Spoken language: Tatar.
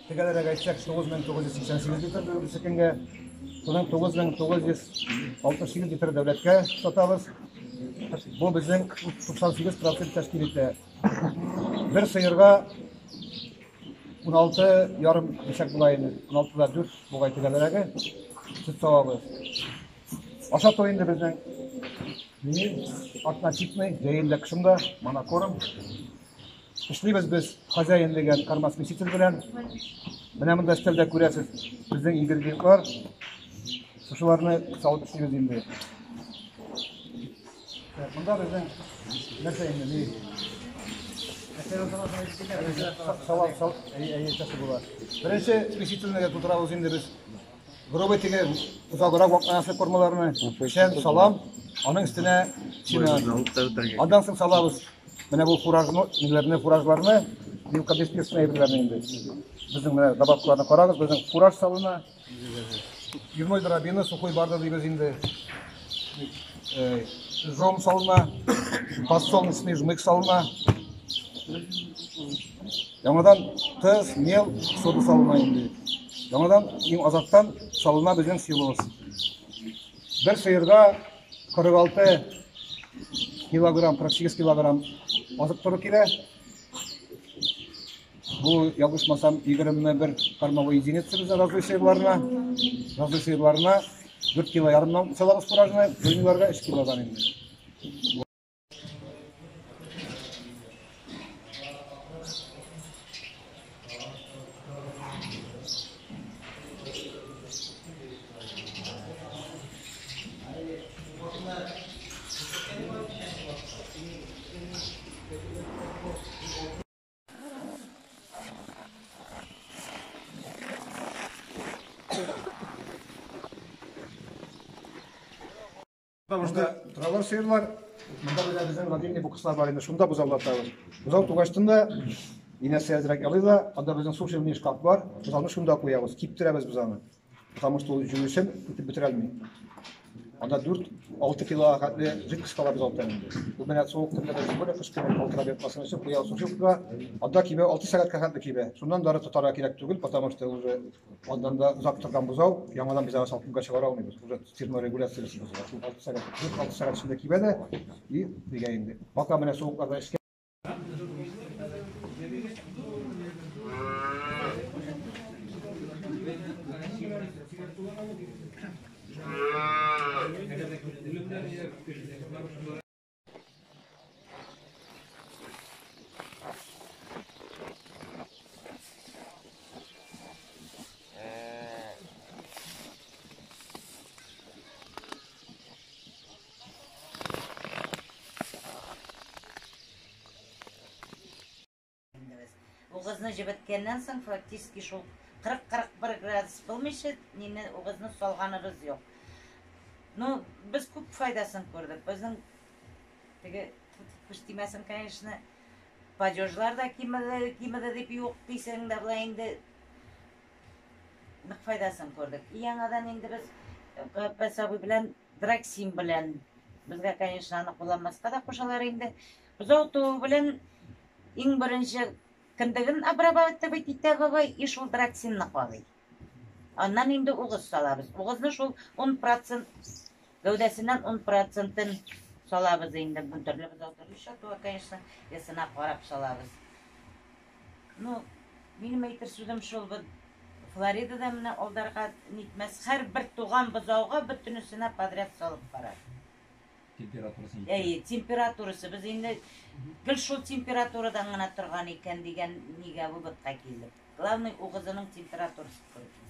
Тегәләргә әйтсәк, 9988 литр бүгенге көнгә. Шуның 9968 литр дәүләткә сатабыз. Бу безнең 98% тәшкил итә. Бер сыерга 16 ярым дисәк була инде. 16-да 4 бугай тегәләрәге сөт савабыз. Ашату инде безнең ни, однотипный, җәен дә кышын да монокорм. Эшлибез без хозяин дигән кормосмеситель белән. Менә монда өстәлдә күрәсез безнең ингредиентлар. Шушыларны салып эшлибез инде. Монда безнең нәрсә инде ни? Салам, сал, әй, әй, була. Беренче смесительныйга тутырабыз инде без. Грубый теге озаграк вакланасы кормаларны, печән, салам, аның өстенә сено. Андан соң салабыз. Менә бу фуражны, ниләрне, фуражларны, мелкодисперсный әйберләрне инде. Безнең менә добавкаларны карагыз, безнең фураж салына. Юной дробина, сухой барда дибез инде. Жом салына, подсолнечный жмых салына. Яңадан тоз, мел, сода салына инде. Яңадан иң азактан салына безнең силос. Бер сыерга 46 килограмм, 48 килограмм азык туры килә. Бу, ялгышмасам, 21 кормовой единица безнең разлый сыерларына. Разлый сыерларына 4 кило ярымнан салабыз фуражны, дойныйларга 3 килодан инде. Потому что торалар сыерлар, монда менә безнең родильный бокслар бар инде, шунда бозаулатабыз. Бозау тугачтын да инәсе әзрәк ялый да, анда безнең сушильный шкаф бар, бозауны шунда куябыз, киптерәбез без аны. Потому что ул җүесен итеп бетерә алмый. Анда 4-6 килога хәтле жидкость кала бозау тәнендә. Бу менә суык көндә дә тем более кыш көне калтырап ятмасын өчен куябыз сушилкага. Анда кибә 6 сәгатькә хәтле кибә. Шуннан дары тотарга кирәк түгел, потому что уже андан да озак торган бозау яңадан без аны салкынга чыгара алмыйбыз. Уже терморегуляциясе бозыла. Шул 6 сәгать, 4-6 сәгать эчендә кибә дә и нигә инде. Пока менә суыкларда эшкә Угызны җебеткәннән соң фактически шул 40-41 градус булмыйча нине угызны салганыбыз юк. Ну, без күп файдасын күрдек. Безнең теге күз тимәсен, конечно, падежлар да кимеде, кимеде дип юк дисәң дә була инде. Нык файдасын күрдек. И яңадан инде без Габбас абый белән Драксин белән безгә, конечно, аны кулланмаска да кушалар инде. Бозау туу белән иң беренче кендеген обрабатывать итә бабай и шул драксинны кадый. Аннан инде угыз салабыз. Угызны шул 10% гәүдәсеннән 10 процентын салабыз инде. Бу төрле бозау төрлечә туа, конечно, весына карап салабыз. Ну, минем әйтер сүзем шул, бу Флоридада менә алдарга нитмәс, һәрбер туган бозауга бөтенесенә подряд салып бара. Температурасы. Әйе, температурасы. Без инде гел шул температурадан гына торган икән дигән нигә выводка килдек. Главный угызының температурасы күренә.